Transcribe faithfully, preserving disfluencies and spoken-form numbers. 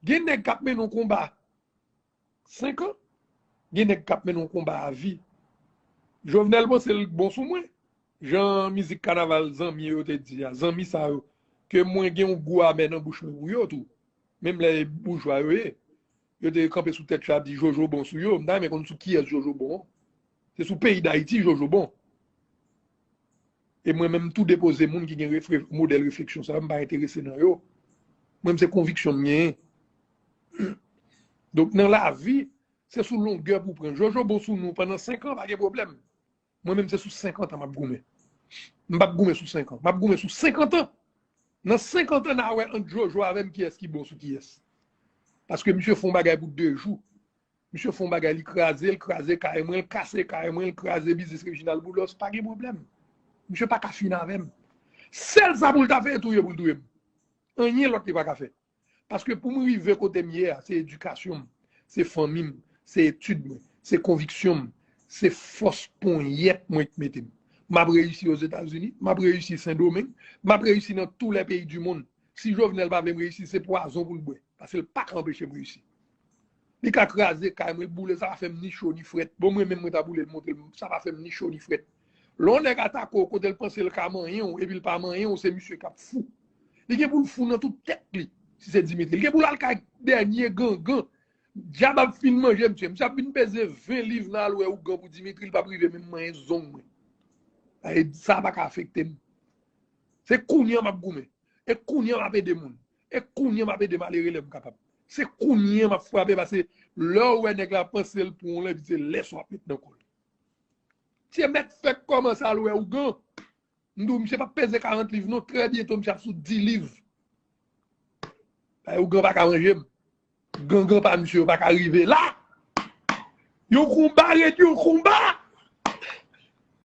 Gen nèg k ap mennen yon konba senk an, gen nèg k ap mennen yon konba a vi. Jovenel panse l bon sou mwen. Jan mizik kanaval zanmi yo te di a, zanmi sa yo, ke mwen gen yon gou amè nan bouch mwen pou yo tou. Menm lè boujwa yo ye. Yo te kanpe sou tèt yo ap di Jojo bon sou yo. M ta renmen konn sou kiyès Jojo bon. Se sou peyi Dayiti Jojo bon. E mwen menm tou depoze moun ki gen refle- modèl refleksyon sa, m pa enterese nan yo. Mwen, se konviksyon m genyen. Donk, nan lavi, se sou longè pou pran. Jojo bon sou nou pandan senk an, pa gen pwoblèm. Mwen menm, se sou senkant an m ap goumen. M p ap goumen sou senk an. M ap goumen sou senkant an. Nan senkant an, n a wè ant Jojo avè m kiyès ki bon sou kiyès. Paske misye fè yon bagay pou de jou. Misye fè yon bagay, li kraze, l kraze kay mwen, l kase kay mwen, l kraze biznis Reginald Boulos, pa gen pwoblèm. Misye pa ka fin avè m. Sèl sa pou l ta fè, e touye pou l touye m. Anyen lòt li pa ka fè. Paske pou m rive kote m ye a, se edikasyon m, se fanmi m, se etid mwen, se konviksyon m, se fòs ponyèt mwen ki mete m. M ap reyisi Ozetazini, m ap reyisi Sendomeng, m ap reyisi nan tou lè peyi di mond. Si Jovenel pa vle m reyisi, se pwazon pou l bwè. Paske l pa ka anpeche m reyisi. Li ka kraze kay mwen, l boule, sa pa fè m ni cho ni frèt. Bon, mwen menm, mwen ta boule l, montre l, sa pa fè m ni cho ni frèt. Lè yon nèg atake w kote l panse l ka manyen w, epi l pa manyen w, se misye k ap fou. Li gen pou l fou nan tout tèt li, si se Dimitri. Li gen pou l al kay dènye gangan. Dyab ap fin manje misye. Misye ap vin peze ven liv nan al wè ougan pou Dimitri, li p ap rive menm manyen zong mwen. Sa pa ka afekte m. Se kounye a m ap goumen. E kounye a m ap ede moun. E kounye a m ap ede malere lè m kapab. Se kounye a m ap frape, paske lè w wè nèg la panse l pou yon lè, se lès w ap met nan kò l. Ti mèt fèk kòmanse al wè ougan. M di w, misye p ap peze karant liv non, trè byento misye ap sou dis liv. Bay ougan pa ka manje m. Gangan pa misye yo pa ka rive la. Yon konba ret yon konba.